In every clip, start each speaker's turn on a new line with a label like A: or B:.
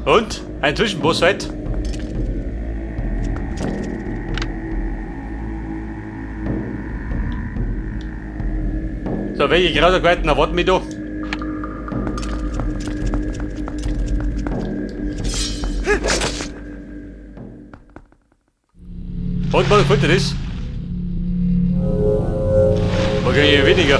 A: Und? Ein Zwischenboss-Fight. So, welche Grausamkeiten erwarten mich da? Und was könnte das? Okay, weniger.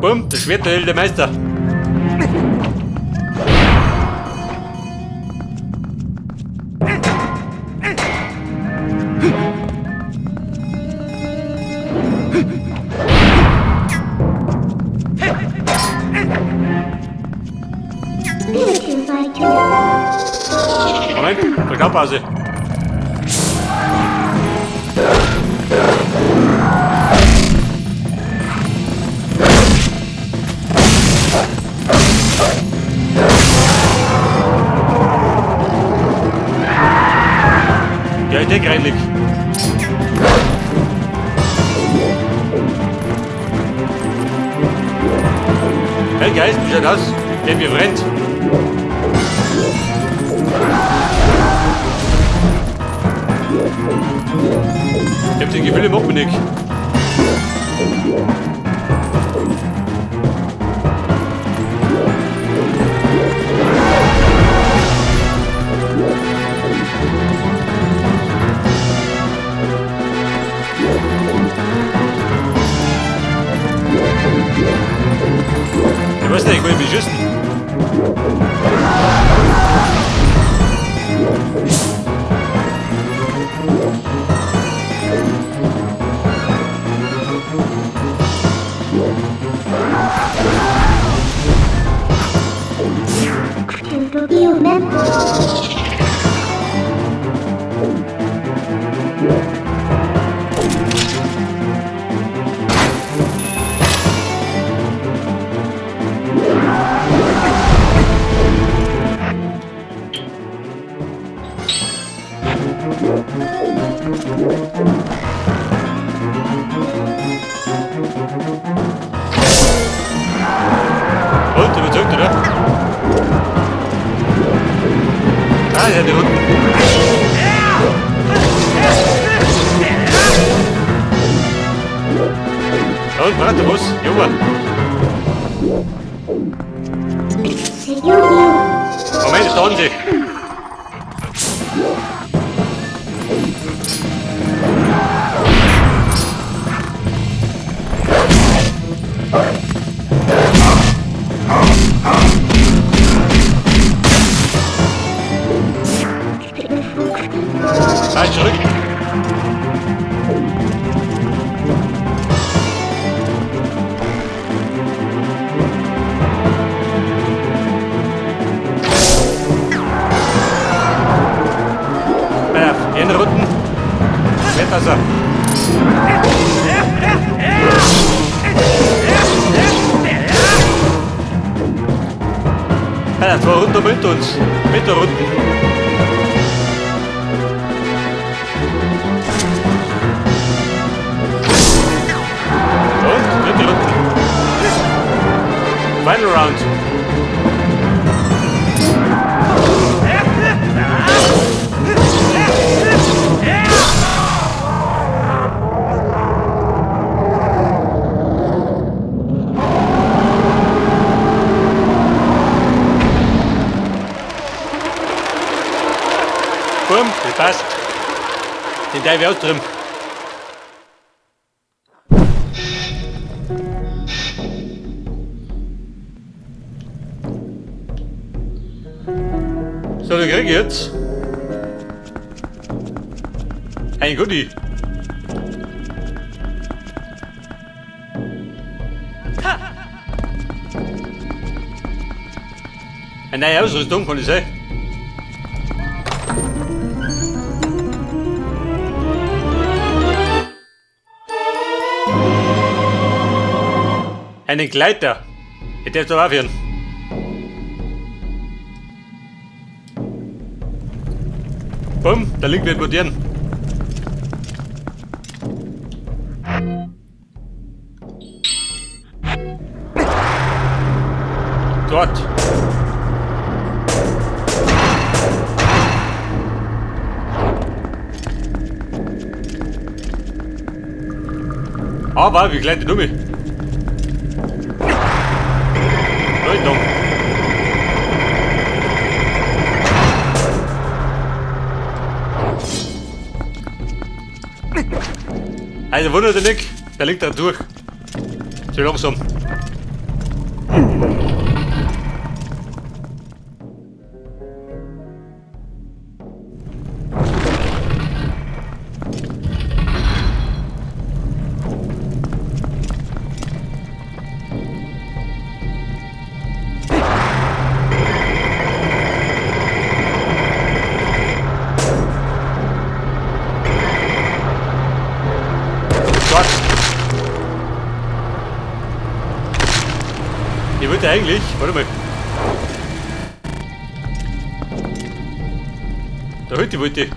A: Bumm, das Schwert der Meister. Moment, Verkaufpause. Ja, ich denke eigentlich. Hey Geist, wie schaut aus? Der mir brennt. Ich hab den Gefühl im Portemonnaie. Ich weiß nicht, ich will mich schießen. Und, überzeugt, oder? Ah, ja, die Runden. Und, warte, was? Junge. Moment, da sie. Ah, zurück. Auf, die Runden. Wetter. Alter, zwei Runden mit uns. Mit der Runden. Und dritte Runde. Final Round. Bumm, das passt. Den Teil auch drin. So, dann krieg ich jetzt ein Goodie. Eine neue Ausrüstung, kann ich sagen. Einen Gleiter. Ich darf doch aufhören. Bumm, der Link wird modern. Dort. Aber wie klein die Nummer. Also wundert dich nicht, der liegt da durch. So langsam. Gott. Ich wollte eigentlich, warte mal. Da heute wollte ich.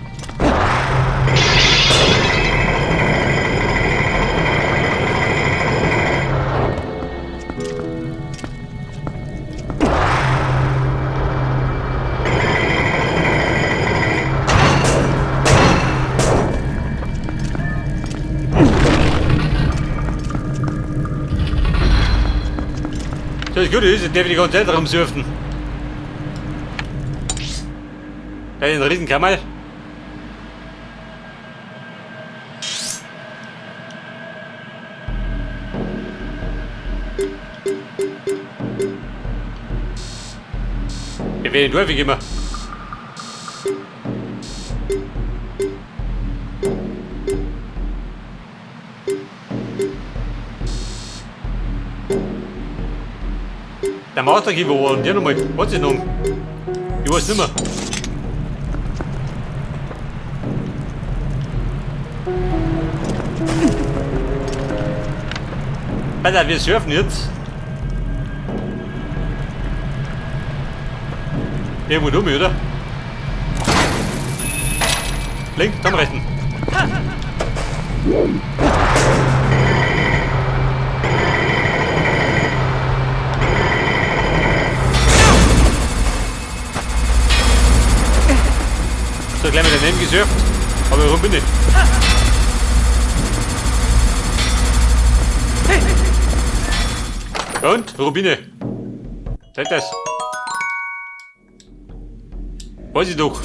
A: So, das Gute ist, ich darf die ganze Zeit rumsurfen. Da ist ein Riesenkammerl. Wir werden durchgekommen. Der Master Key, wo war denn der nochmal? Was ist noch? Ich weiß nicht mehr. Alter, wir surfen jetzt. Irgendwo dumm, oder? Link, komm rechten. So, gleich mit daneben gesurft. Aber warum bin ich? Und? Rubine. Zeig das. Weiß ich doch.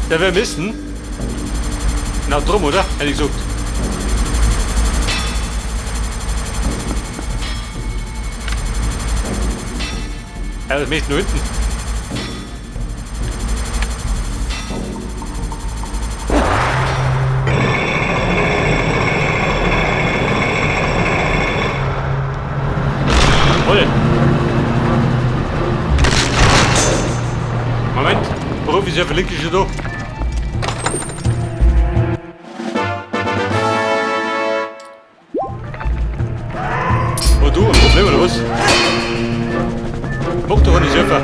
A: Ja, wir müssen. Na drum, oder? Hätte ich gesagt. Ja, das möchte nur hinten. Voll. Moment, Profi ist ja verlinke ich schon da. Oh du, ein Problem oder was? Mach doch eine Surfer.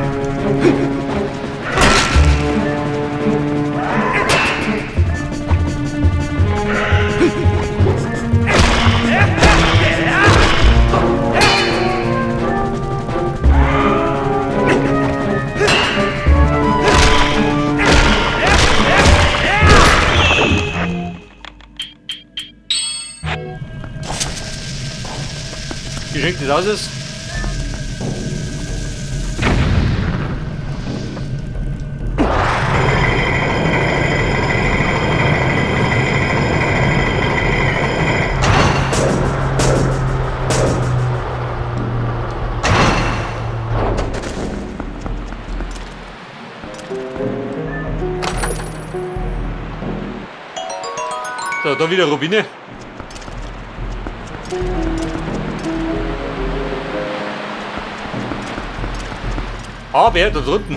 A: Geschenk des Hauses. So, da wieder Rubine. Aber da drunten.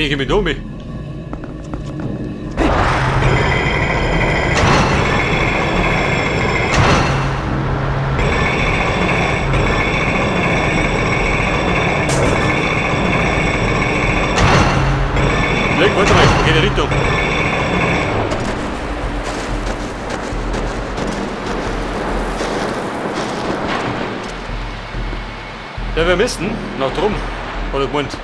A: Wie komme ich da mit? Leg, warte mal, ich gehe in die Richtung. Ja, wir müssen nach drum, hat er gemeint.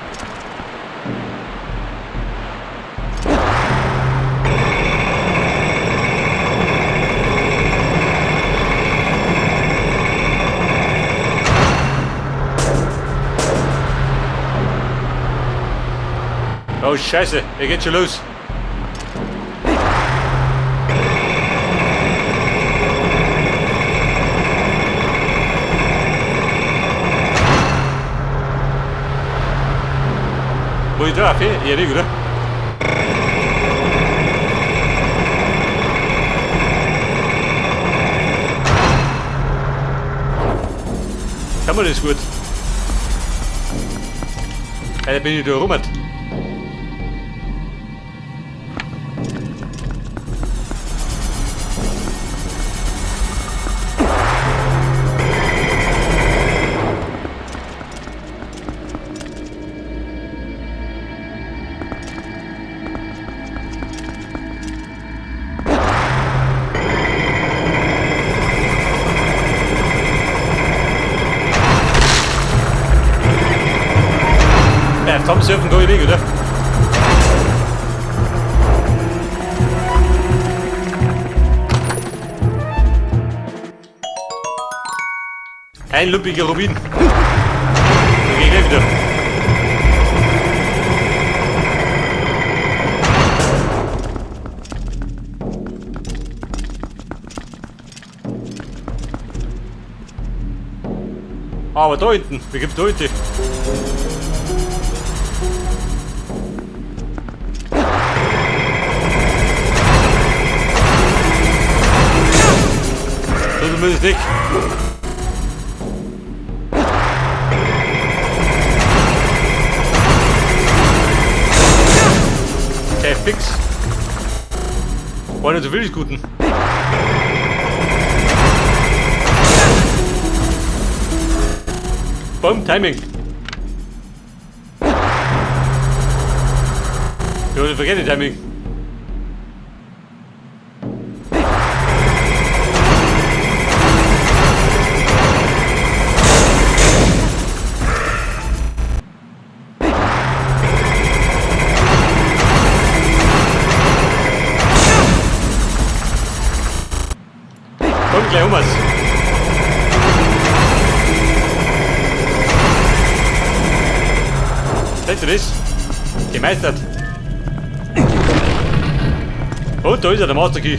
A: Oh Scheiße, er geht schon los. Muss ich drauf, eh? Ja, nicht, oder? Kann man das gut? Ja, da bin ich da rum. Ja, zusammensurfen kann ich nicht, oder? Ein lumpiger Rubin. Da geh ich gleich wieder. Aber da hinten, wie gibt's da hinten? So zumindest nicht. Okay, fix. War nicht so viel des Guten. Bumm, Timing. Ja, vergiss das Timing. Komm, gleich um was. Seht ihr das? Gemeistert. Und da ist er, der Master Key.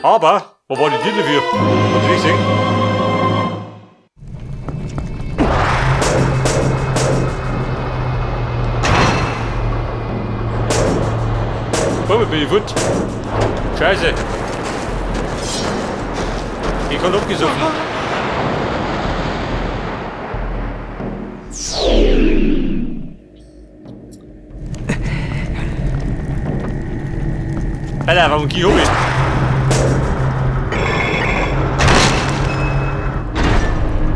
A: Aber, wo war die Tür dafür? Habt ihr nicht gesehen? Boah, bin ich fort. Scheiße. Ich kann abgesoffen. Alter, warum geh ich um?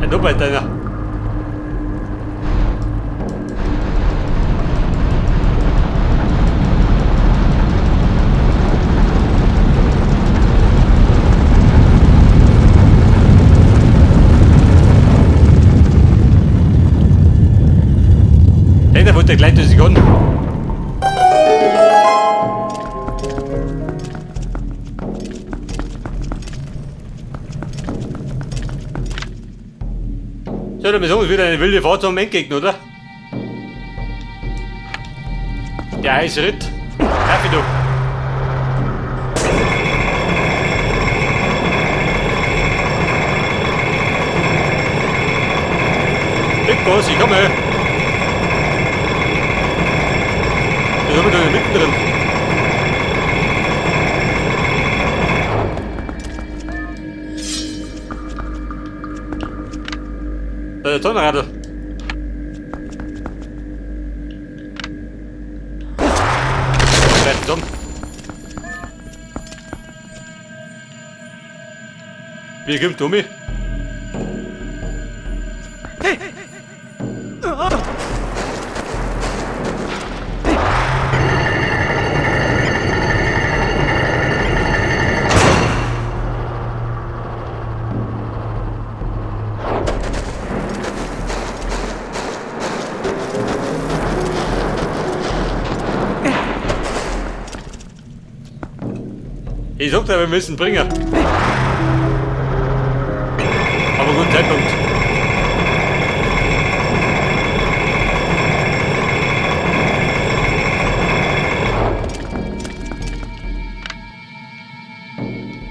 A: Ein Doppeldeiner. Hey, da wollte der gleich durch die Sekunde. So, dann ist wieder eine wilde Fahrt zum Endgegner, oder? Der heiße Ritt. Kaffee, du. Big Boss, ich komme. Da sind wir da mittendrin. Da ist der Tonnenradl. Bleib zusammen. Wie kommt Tommy? Ich sag dir, wir müssen bringen. Aber guten Zeitpunkt.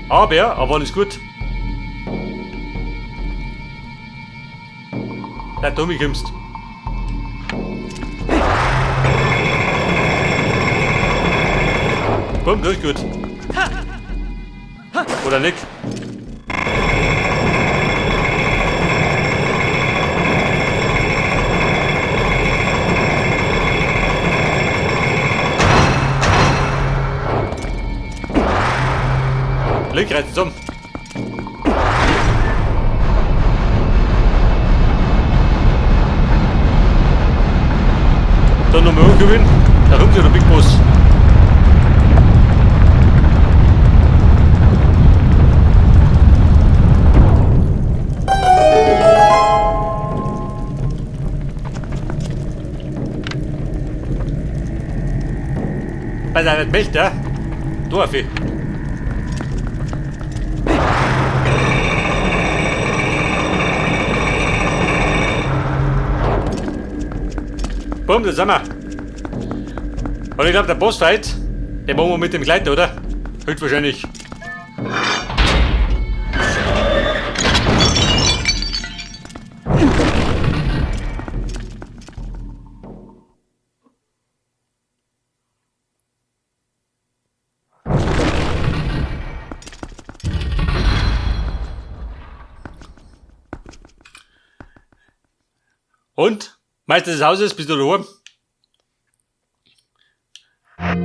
A: Aber alles gut. Da Tommy kommst. Bumm, das ist gut. Oder nicht? Link reißt zusammen. Dann nochmal umgewinnen. Da kommt ja der Big Boss. Bei der nicht möchte, darf ich. Bumm, da sind wir. Und ich glaube, der Bossfight, den machen wir mit dem Gleiter, oder? Höchstwahrscheinlich. Und? Meister des Hauses, bist du daheim?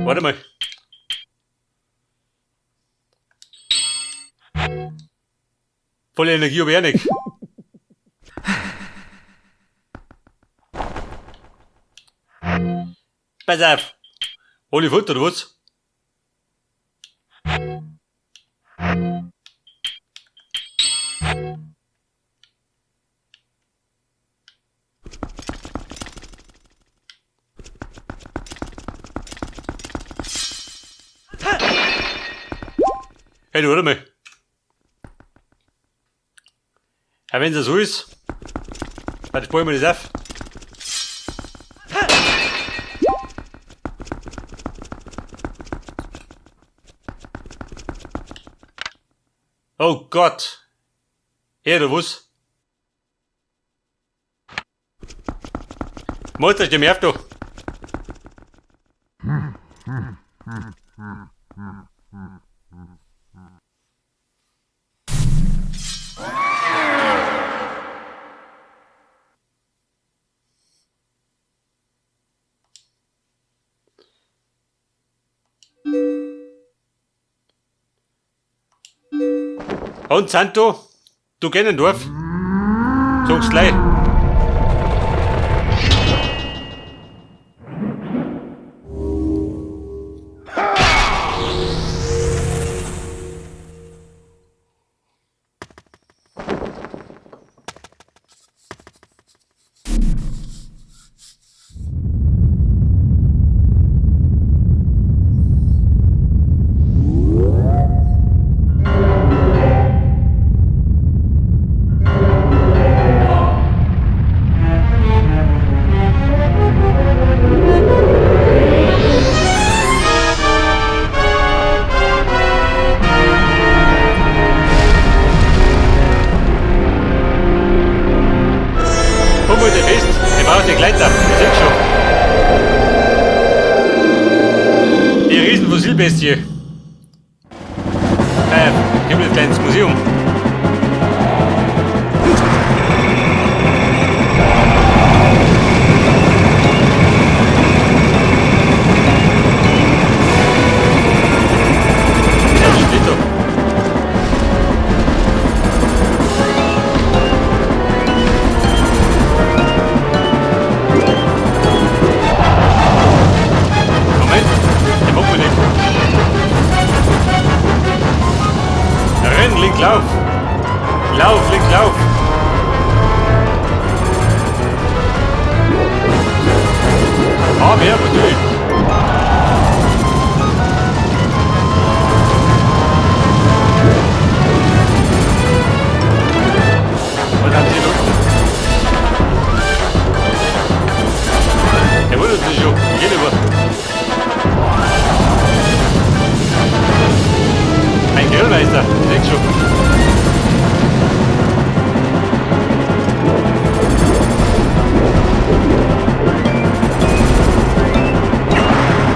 A: Warte mal. Volle Energie hab ich auch nicht. Pass auf. Hol ich Futter, oder was? Hey, du, warte mal. Ja, wenn das so ist, dann sparen wir das auf. Oh Gott. Hey, du was? Mutter, steh mir auf, du. Und Santo, du Gennendorf, sag's gleich. Komm mal fest, wir brauchen den Gleiter, ich seh's schon. Die Riesenfossilbestie. Gehen wir jetzt gleich ins Museum. Der kommt mir nicht. Renn, Link, lauf! Lauf, Link, lauf! Ah, mehr, natürlich! Was haben Sie unten? Der wundert sich schon. Geht über. Ein Grillmeister, ich seh schon.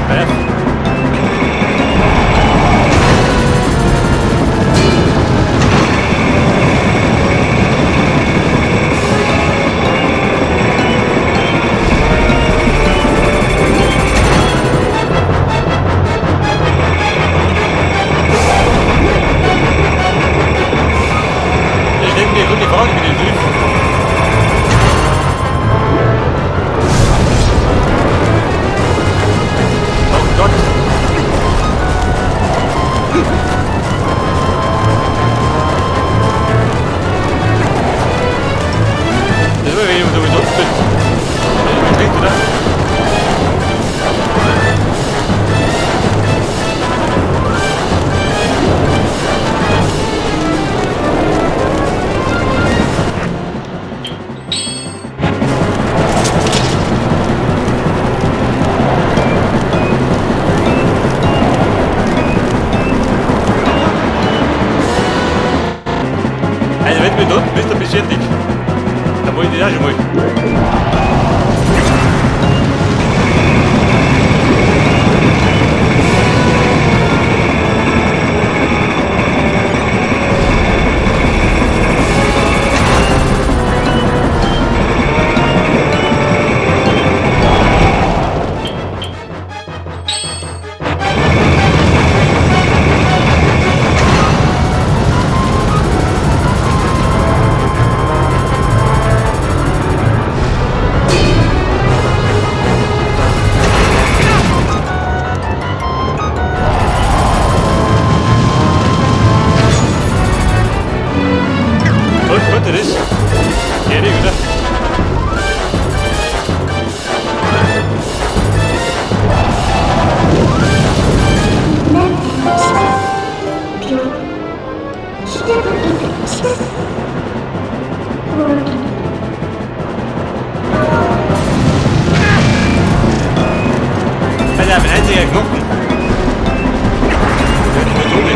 A: Bäh. Ich denke mir, gute Frage mit dem Typ. Oh Gott. Das ist immer, wenn ich sowieso bin. Wenn ich mich klingt, oder? Also wenn du mit unten bist, dann bist du fertig. Dann wollte ich das schon mal. Und, konnte das? Fertig, oder? Alter, mein einziger Knochen. Die Methode.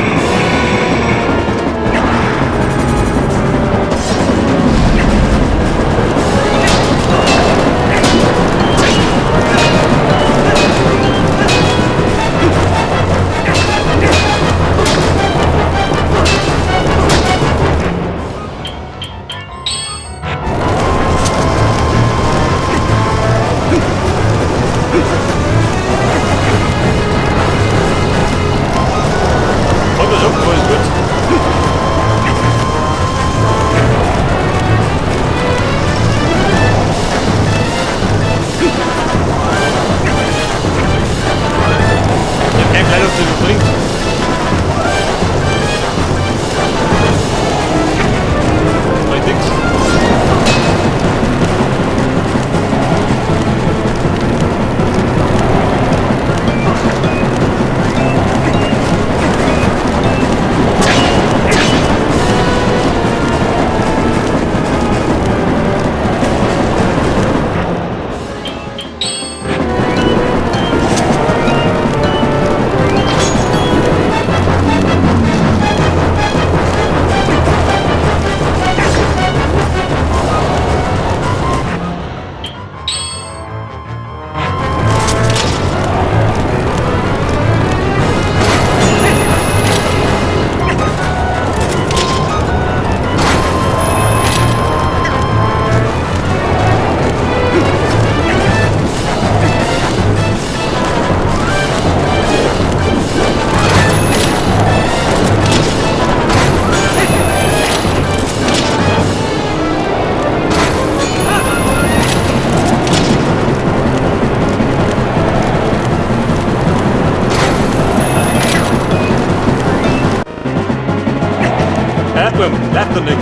A: Nein, läuft doch nicht.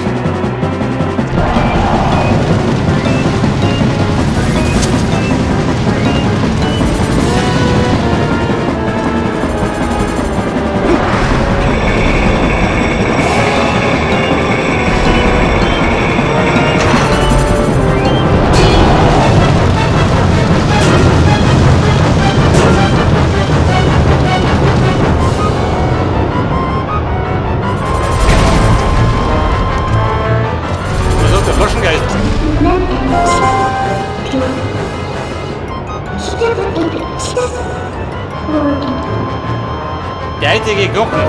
A: Was hat der Flaschengeist? Der einzige Knochen.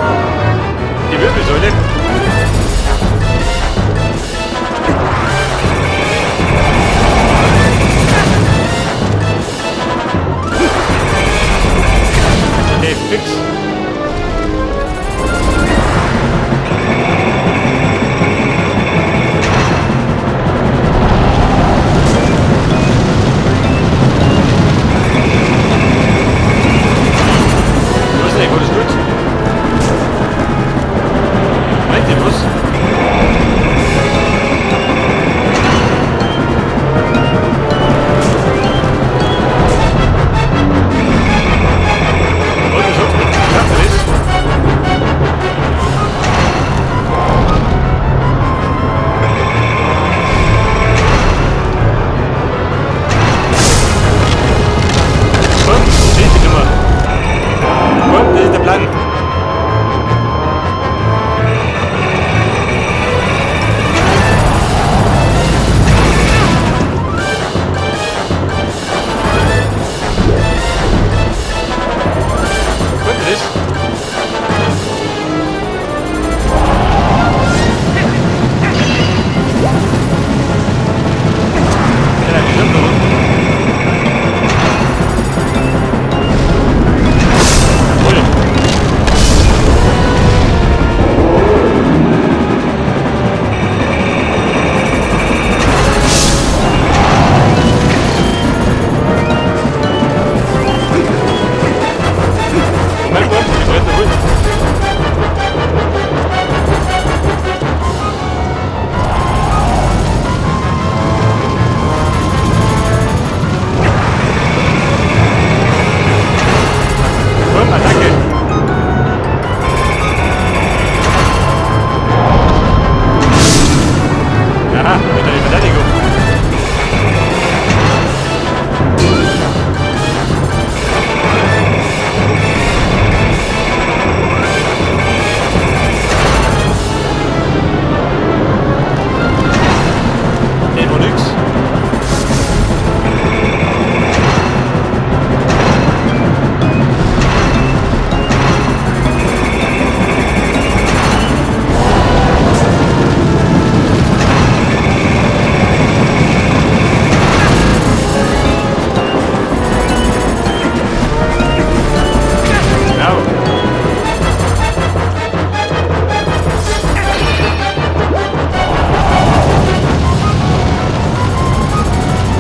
A: Die Wirbelsäule. Okay, fix. Ich weiß nicht, wo das tut. Meint ihr was? Und was sagst du? Klappt das? Komm, schieß die Nummer. Komm, das ist der Plan. Kommt das? Ja, die sind da unten. Ui. Moment, Moment, die brennt noch gut. Komm, Attacke! Aha, mit der Verteidigung. Der war nix. Genau.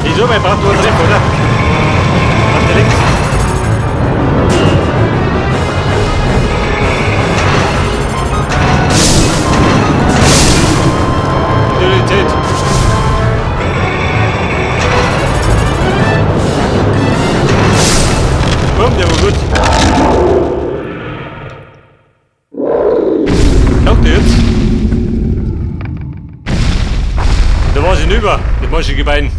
A: Wieso? Mein braucht nur einen Treff, oder? Auf der links. Priorität. Komm, der war gut. Taugt der jetzt? Da war sie hinüber, das maschige Bein.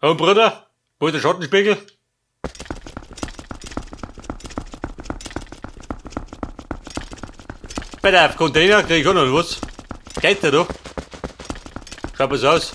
A: Oh Bruder, wo ist der Schattenspiegel? Bei der Container krieg ich auch noch was. Geht der doch? Schaut was aus.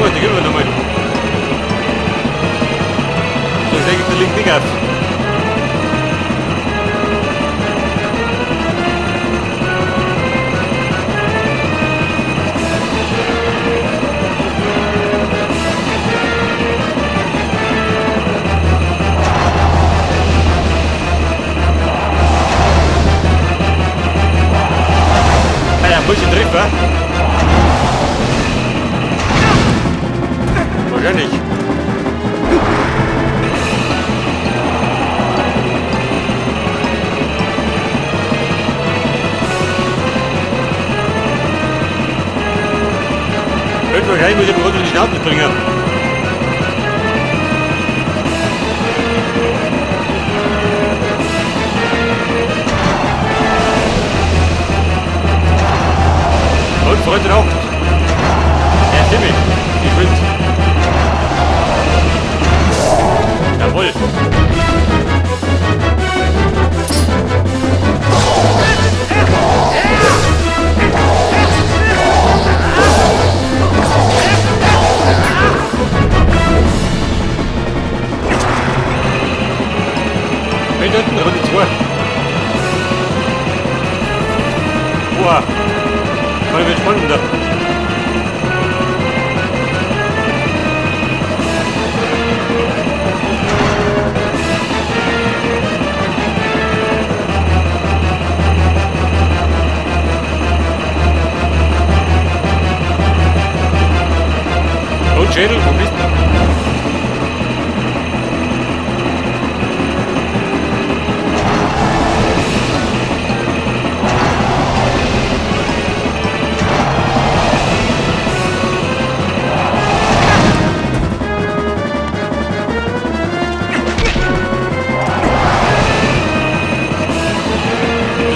A: Komm, die geben wir nochmal. So schnell gibt der Link nicht auf. Alter, muss ich treffen? Wahrscheinlich. Wahrscheinlich muss ich aber in die Schnauze springen. Und Freunde raucht. Ja, Timmy. Ich bin's. Jawohl. Mit unten, Runde 2. Boah. Mal wird spannender. Und Schädel, wo bist du?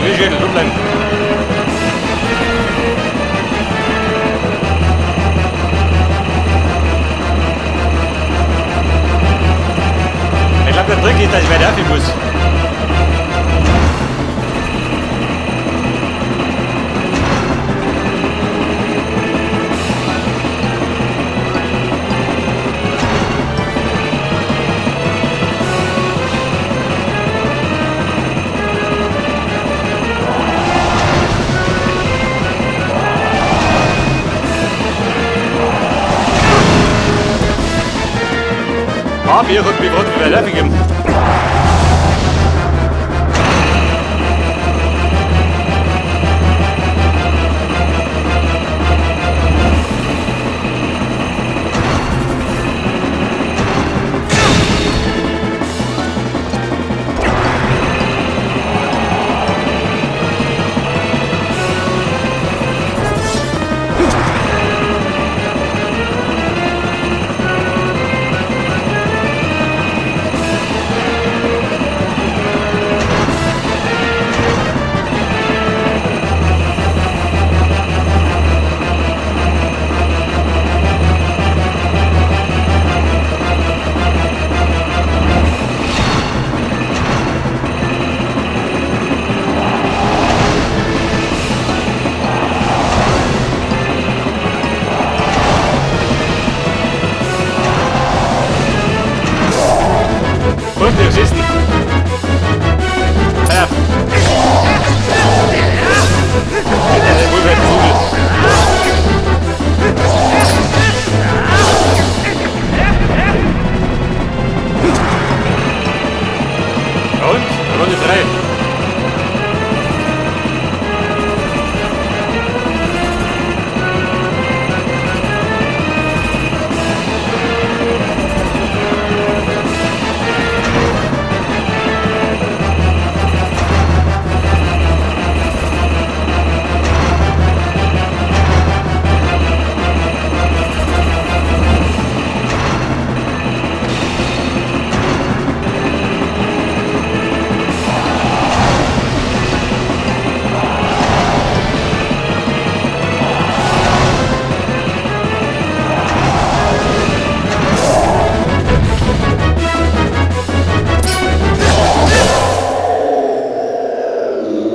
A: Du Schädel, du bleiben. Ich glaube, der Trick ist, dass ich weiter aufhören muss. Ah, mir hat mich gerade wieder aufgegeben. Und wir sitzen. Ja. Und Runde 3.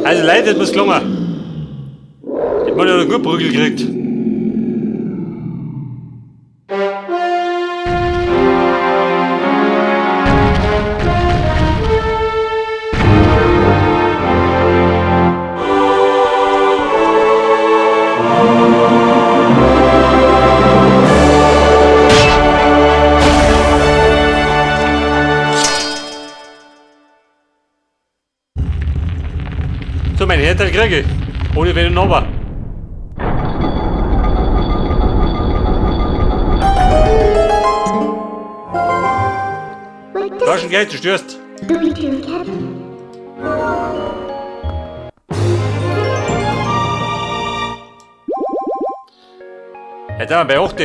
A: Also Leute, das muss gelungen. Ich hab mal noch gut Prügel gekriegt. kriege ich. Ohne Wenn und Aber. Taschengeld, du störst. Jetzt sind wir bei 8.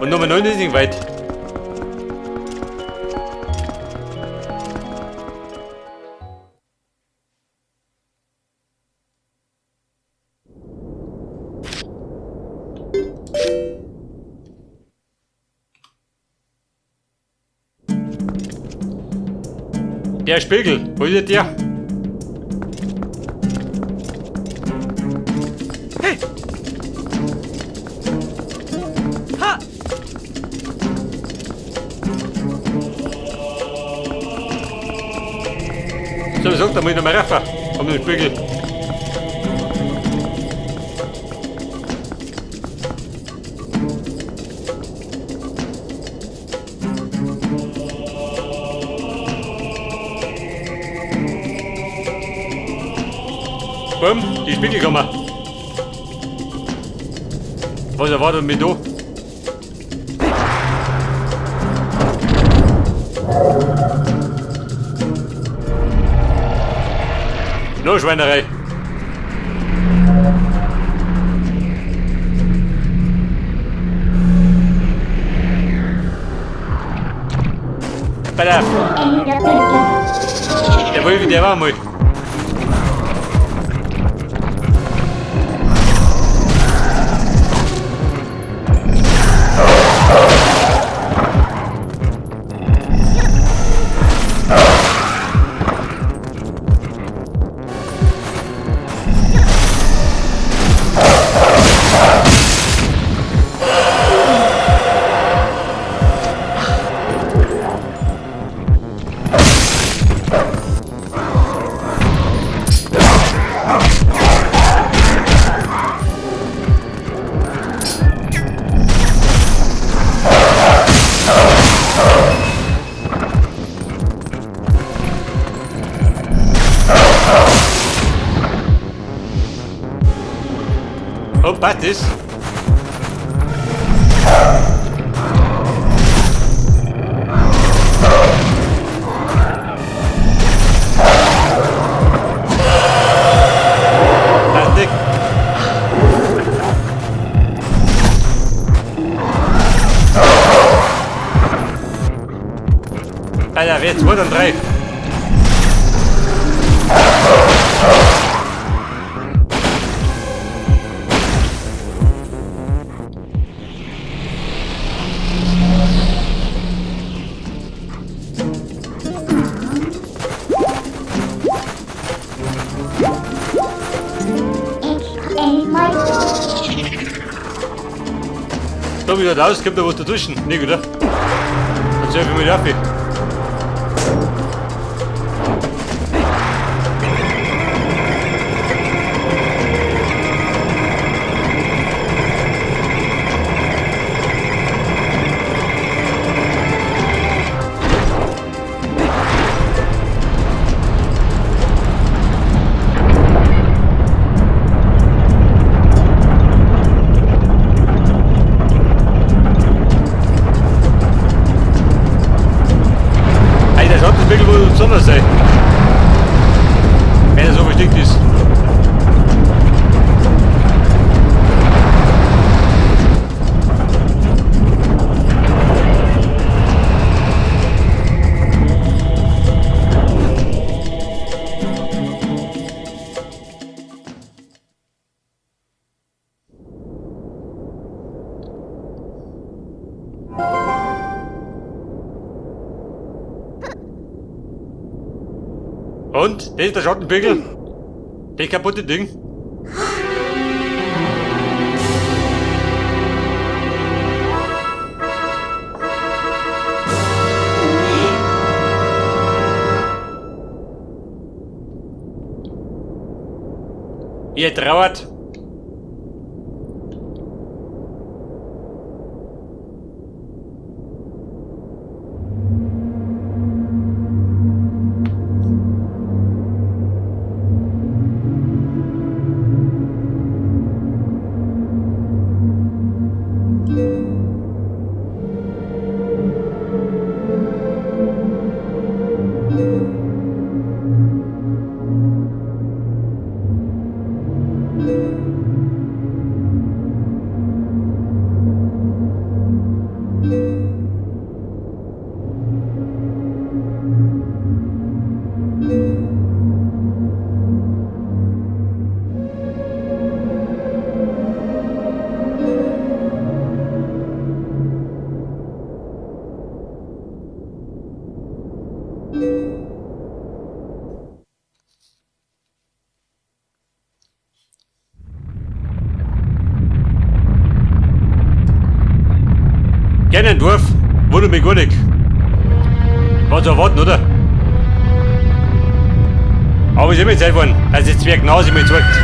A: Und Nummer 9 ist nicht weit. Der Spiegel, wo ist der?
B: Hey! Ha!
A: So, gesagt, da muss ich noch mal rauf. Um den Spiegel. Bumm, die Spiegelkammer. Was erwartet mich da? No Schweinerei. Pass auf. Der Wolf, der war mal. Oh, passt das? Passt nicht. Alter, wer 2 dann 3. Da wieder raus, kommt da was dazwischen. Nicht, oder? Dann surfe ich mal rauf. Alter, schaut das wirklich wohl besonders sein. Wenn er so versteckt ist. Und? Das ist der Schattenpickel? Das kaputte Ding? Ihr trauert. Gerne ein Dorf, wundert mich gar nicht. War zu erwarten, oder? Aber es ist immer Zeit geworden, dass der Zwerg Nase mir zeigt.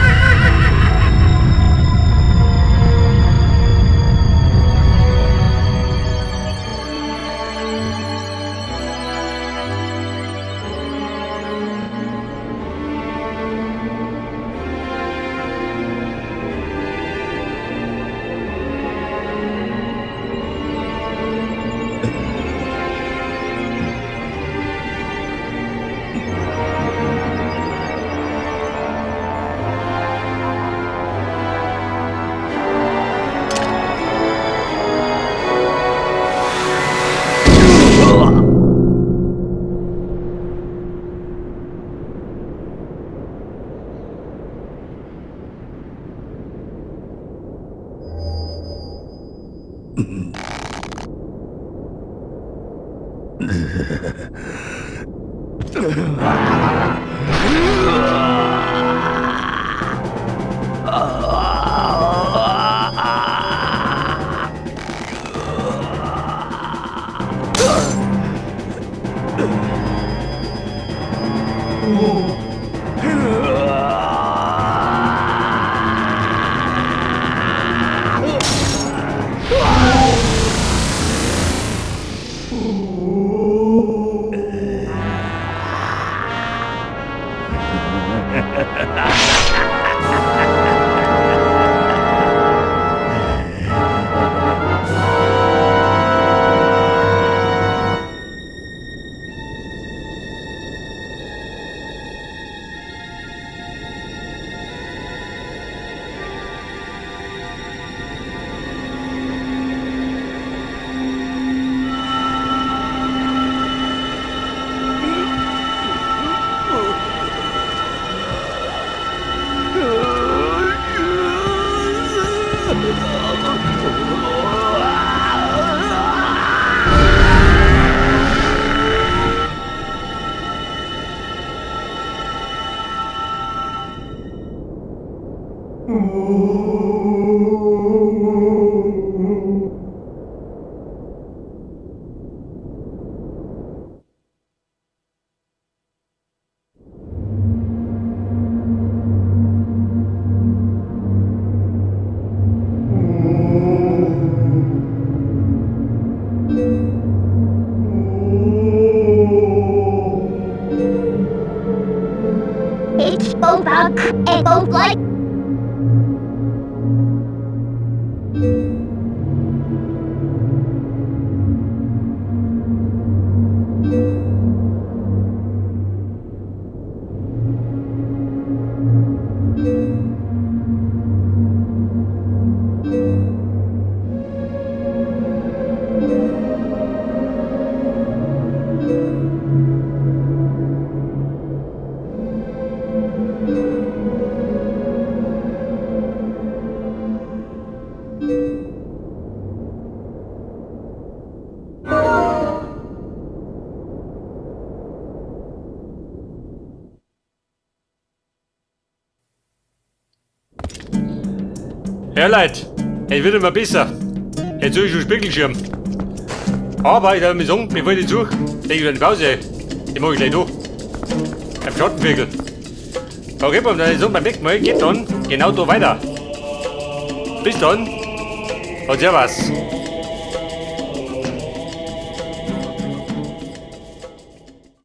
A: Ja, Leute, es wird immer besser. Jetzt habe ich schon Spiegelschirm. Aber ich darf mir sagen, bevor ich den suche, lege ich wieder eine Pause. Die mache ich gleich da. Beim Schattenviertel. Okay, dann so, beim nächsten Mal geht dann genau da weiter. Bis dann und servus.